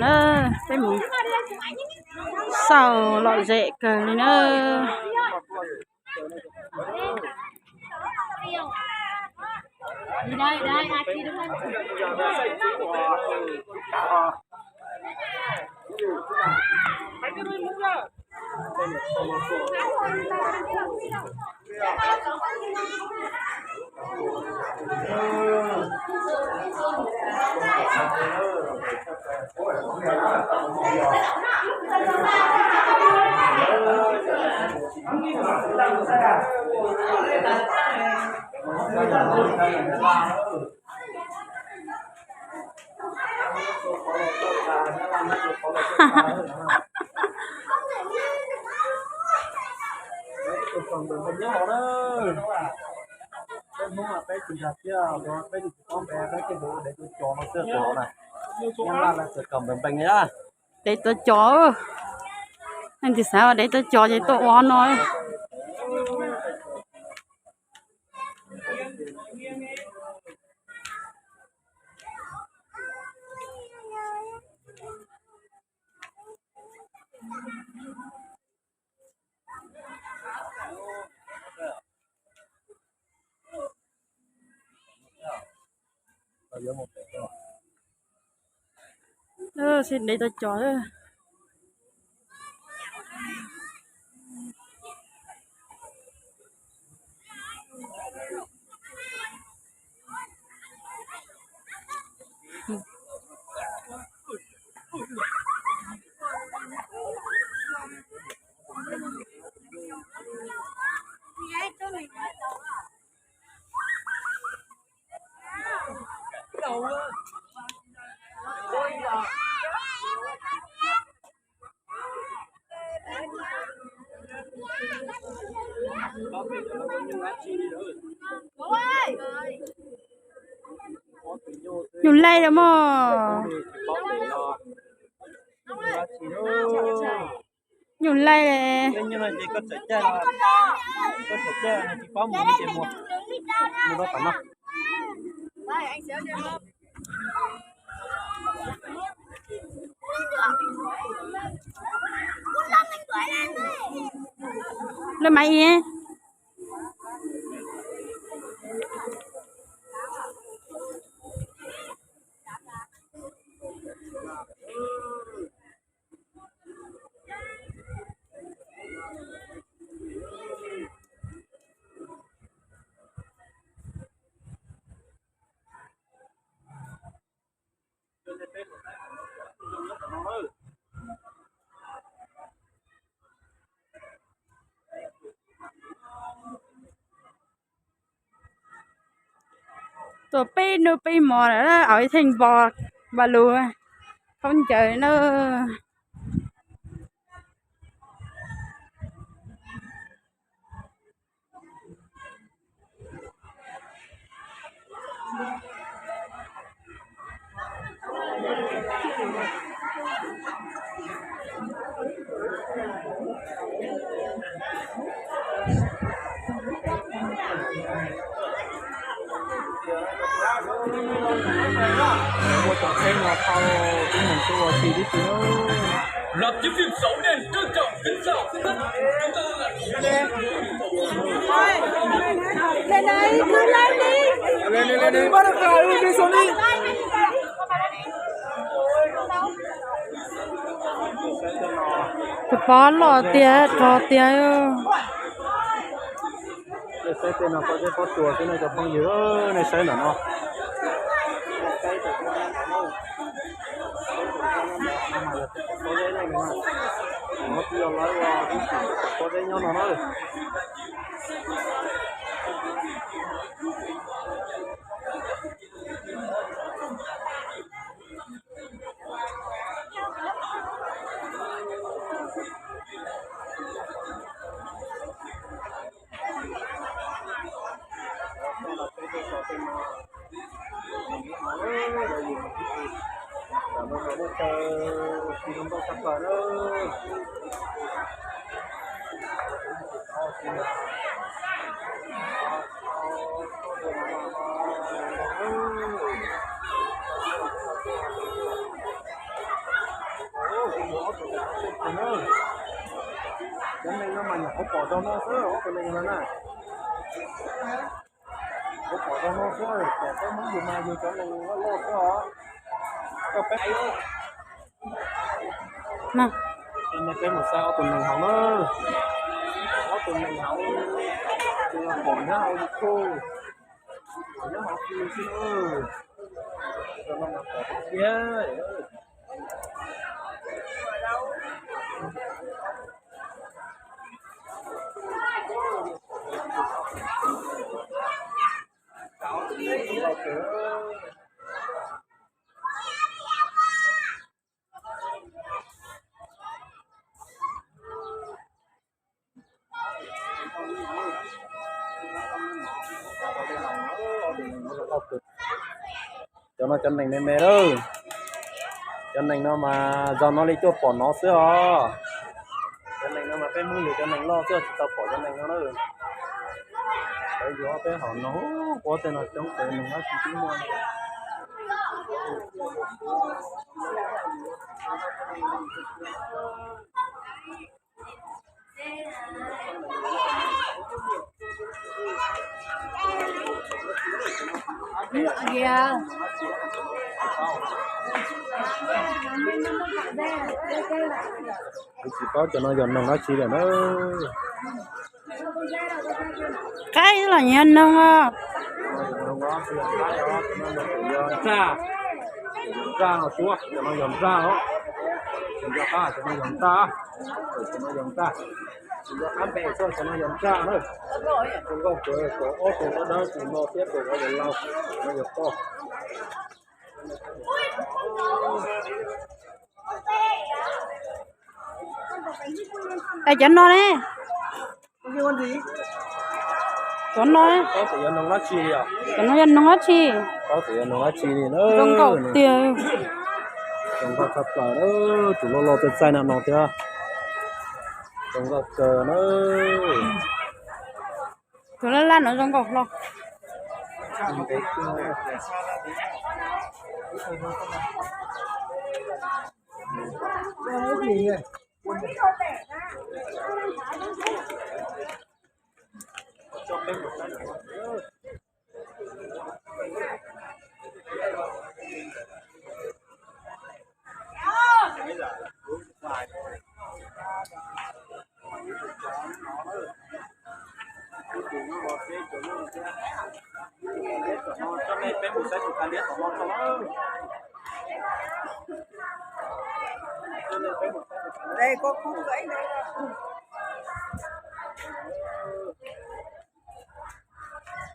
Na, peb mus xauj lom zem kawg li na. Peb Hmoob peb tsis nkag thiab, peb tsis paub npe, peb thiaj dev tua cos no xwb tus hauv na. Nyob Nyab Laj lawv txawm kom npees npees li na. Dev tua cos, leej twg xav ua dev tua cos ces tuaj ua no. Sib dev tua cos. Nyuj laij los mog. Nyuj laij. Lawv mas i. Tuaj peb hnub peb hmo lawm, ib theej npo npa lus khaub ncaws na. Muaj cov tsheb no thauj tib neeg tuaj ua si tib si. Rạp chiếu phim Sáu Đen trân trọng kính chào quý khách. Chúng ta là Tus pob loj tiag rog tiag. Nej saib tej no pob zeb pob tsuas xwb na cov phooj ywg, nej saib ntawm no. Pob zeb nyob no na. Pom rau no xwb ob tug nees no na. Kuv pom rau no xwb, pom peb Hmoob yus mas yus cov nees loj loj xwb os. Koj peb no, peb mus saib ob tug nees hauv na. Ob tug nees hauv, pom nyob hauv YouTube, pom nyob hauv xwb na. Rau no mas pom tiag tiag. Cov no cov nees me me lawm. Cov nees no mas zaum no li tuaj pom no xwb os. Cov nees no mas peb Hmoob yus cov nees loj xwb tsis tau pom cov nees no na. Peb yuav peb hom no, ua tej no coob ces nees no tsis tib muaj. Kuv tsis paub cov no yog noog dab tsi lawm na. Qaib los yog noog os. Nraj, nraj no suab, cov no yog nraj os. Tsis yog qab, cov no yog nraj, cov no yog nraj. Tsis yog qab npe xwb, cov no yog nraj na. Tus nkauj kawg, tus ob tus dawb dawb tus no thiab tus no yog laug, no yog poj. Es cov no ne? Cov no, cov no yog noog dab tsi? Zoo nkauj tiag. Zoo nkauj tshaj plaws, tus loj loj txaij txaij no no thiab. Zoo nkauj kawg na. Tus laj laj no zoo nkauj hlo.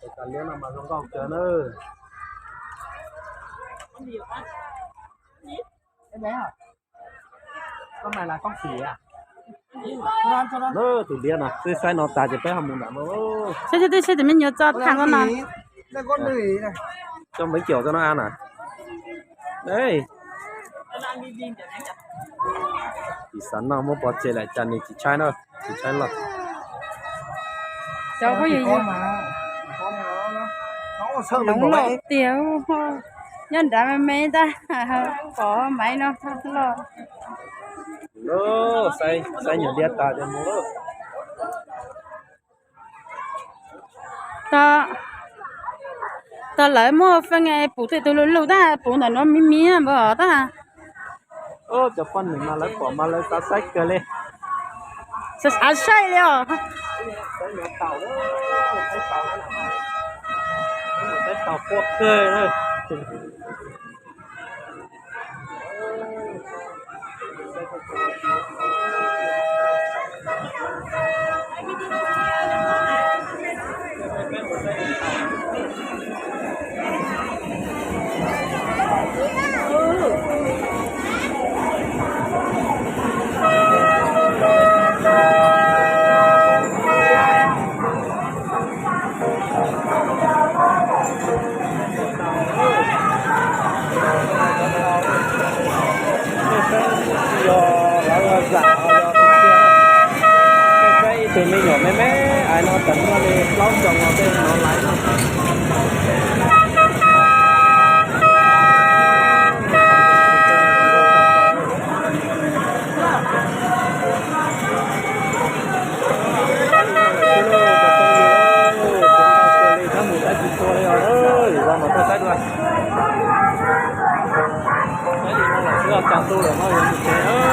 Tus kav liab no mas zoo nkauj kawg na. Tus liab no, twb saib no tas ces peb ho mus nram no. Saib saib twb saib tus me nyuam tso tham no no. Coj npawb caum tso no a na. Ej, tsis xav noj muab pov tseg lawm cas nws tsis tshaib na, tsis tshaib los. Cov kuj yog hloov loj tiag, nyob nrad me me tab pom maiv no loj. Saib nyuag liab tas ces mus. Tog lawv muaj feej puv twm tus lug lug tab puv ntawm nuav miv miv npaum tab. Cov poj niam mas lawv pom mas lawv xav saib kawg li. Xav saib li os. Saib taus quaj kawg. Yog lawv zam no yog tiag tiag. Peb ib tug me nyuam me me, ais no tseem muaj li plaub xyoos los tej no laiv no. Tsaus ntuj lawm no yuav mus tsev.